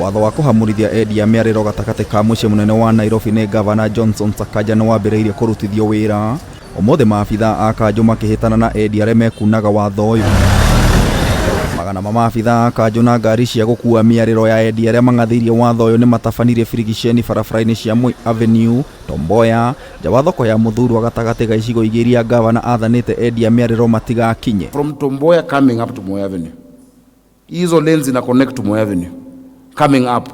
Watho wa kũhamũrithia endia mĩarĩro gatagatĩ ka mũciĩ mũnene wa Nairobi nĩ Gavana Johnson Sakaja nĩ wambĩrĩirie kũrutithio wĩra. Ũmũthĩ maabithaa a kanjũ makĩhĩtana na endia arĩa mekunaga watho ũyũ. Magana ma maabithaa a kanjũ na ngari cia gũkua mĩarĩro ya endia arĩa mang'athĩirie watho ũyũ nĩ matabanirie birigiceni barabara-inĩ cia Moi Avenue, Tom Mboya, nja wa thoko ya Muthurwa gatagatĩ ga icigo igĩrĩ iria gavana athanĩte endia mĩarĩro matigakinye. From Tom Mboya coming up to Moi Avenue. Hizo lanes zina connect to Moi Avenue. Coming up,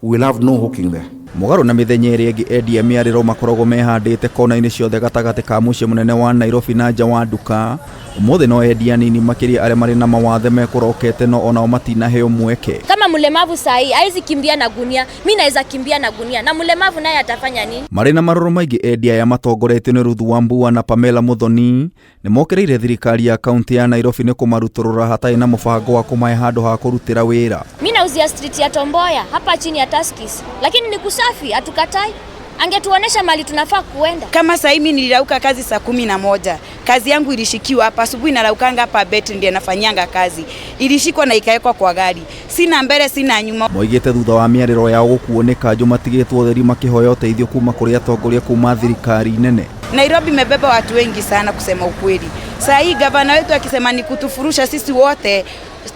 we will have no hawking there. Mũgarũ na mĩthenya ĩrĩa ĩngĩ endia mĩarĩro makoragwo mehandĩte kona-inĩ ciothe gatagatĩ ka mũciĩ mũnene wa Nairobi na nja wa nduka. Ũmũthĩ no endia anini makĩria arĩa marĩ na mawathe mekũrokete no onao matinaheo mweke. Kama mlemavu sahii hawezi kimbia na gunia, mi naweza kimbia na gunia, na mlemavu naye atafanya nini? Marĩ na marũrũ maingĩ endia aya matongoretio nĩ Ruth Wambua na Pamela Muthoni nĩ mokĩrĩire thirikari ya kaunti ya Nairobi nĩ kũmarutũrũra hatarĩ na mũbango wa kũmahe handũ ha kũrutĩra wĩra. Mi nauzia street ya Tom Mboya hapa chini ya Tuskys, lakini ni kusafi, hatukatai. Angetuonesha mali tunafaa kuenda. Kama sasa mimi nilirauka kazi saa 11, kazi yangu ilishikiwa hapa asubuhi, naraukanga hapa bet ndiye nafanyanga kazi, ilishikwa na ikawekwa kwa gari, sina mbele sina nyuma. Moigĩte thutha wa mĩarĩro yao gũkuo nĩ kanjũ matigĩtwo ũtheri makĩhoya ũteithio kuma kũrĩ atongoria kuma thirikari nene. Nairobi imebeba watu wengi sana kusema ukweli. Saa hii gavana wetu akisema ni kutufurusha sisi wote,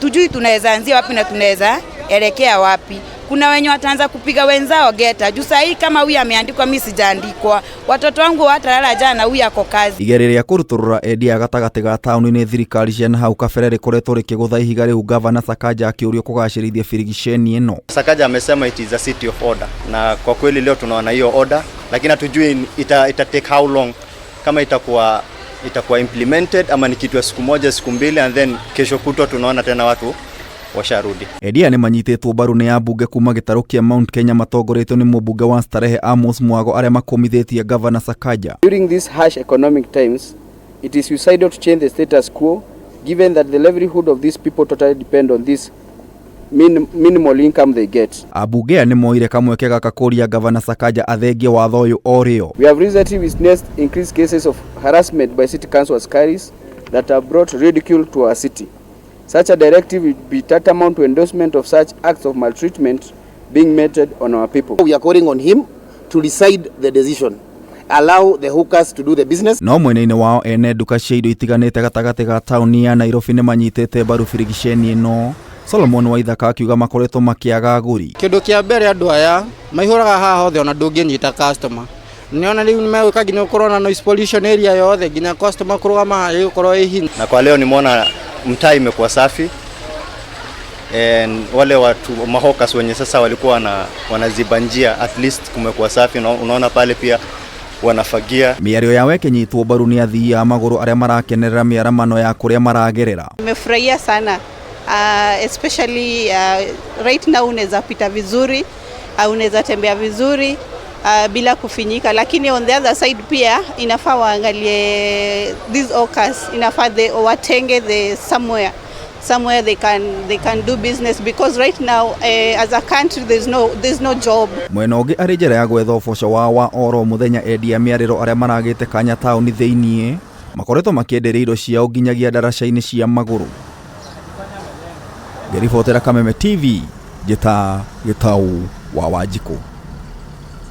tujui tunaweza anzia wapi na tunaweza elekea wapi. Kuna wenye wataanza kupiga wenzao geta. Juu saa hii kama huyu ameandikwa, mimi sijaandikwa. Watoto wangu watalala jana, huyu ako kazi. Igeria rĩa kũrutũrũra endia gatagatĩ ga taũni nĩ thirikari cia na hau kabere rĩkoretwo rĩkĩgũtha ihiga rĩu gavana Sakaja akĩũrio kũgacĩrithia birigiceni ĩno. Sakaja amesema it is a city of order, na kwa kweli leo tunaona hiyo order, lakini hatujui ita take how long, kama itakuwa implemented ama ni kitu ya siku moja siku mbili, and then kesho kutwa tunaona tena watu washarudi. Endia nĩ manyitĩtwo mbaru nĩ ambunge kuma gĩtarũ kĩa Mount Kenya matongoretio nĩ mũmbunge wa Starehe Amos Mwago arĩa makũmithĩtie gavana Sakaja. During these harsh economic times, it is suicidal to change the status quo, given that the livelihood of these people totally depend on this minimal income they get. Ambunge aya nĩ moire kamweke gaka kũria gavana Sakaja athengie watho ũyũ o rĩo. We have recently witnessed increased cases of harassment by city council askaris that have brought ridicule to our city. Such a directive would be tantamount to endorsement of such acts of maltreatment being meted on our people. We are calling on him to decide the decision. Allow the hawkers to do the business. No mwena-inĩ wao ene nduka cia indo itiganĩte gatagatĩ ga taũni ya Nairobi nĩ manyitĩte mbaru birigiceni ĩno. Solomon Waithaka akiuga makoretwo makĩaga agũri. Kĩndũ kĩa mbere andũ aya maihũraga haha hothe ona ndũngĩnyita customer. Nĩona rĩu nĩmegũka nginya gũkorwo na noise pollution area yothe nginya customer kũrũgama haha ĩgũkorwo ĩ hinya. Na kwa leo nimeona mtaa imekuwa safi and wale watu mahawkers wenye sasa walikuwa wanaziba njia, at least kumekuwa safi. Unaona pale pia wanafagia. Mĩario yao ĩkĩnyitwo mbaru nĩ athii a magũrũ arĩa marakenerera mĩaramano ya kũrĩa maragerera. Nimefurahia sana, especially right now unaweza pita vizuri, unaweza tembea vizuri bila kufinyika, lakini on the other side pia inafaa waangalie these hawkers, inafaa they watenge the somewhere they can do business, because right now as a country there's no job. Mwena ũngĩ arĩ njĩra ya gwetha ũboco wao wa oro mũthenya, endia mĩarĩro arĩa maragĩte kanya taũni thĩiniĩ makoretwo makĩenderia indo ciao nginyagia ndaraca-inĩ cia magũrũ. Ngĩribotera Kameme TV, njĩta Gĩtau wa Wanjikũ.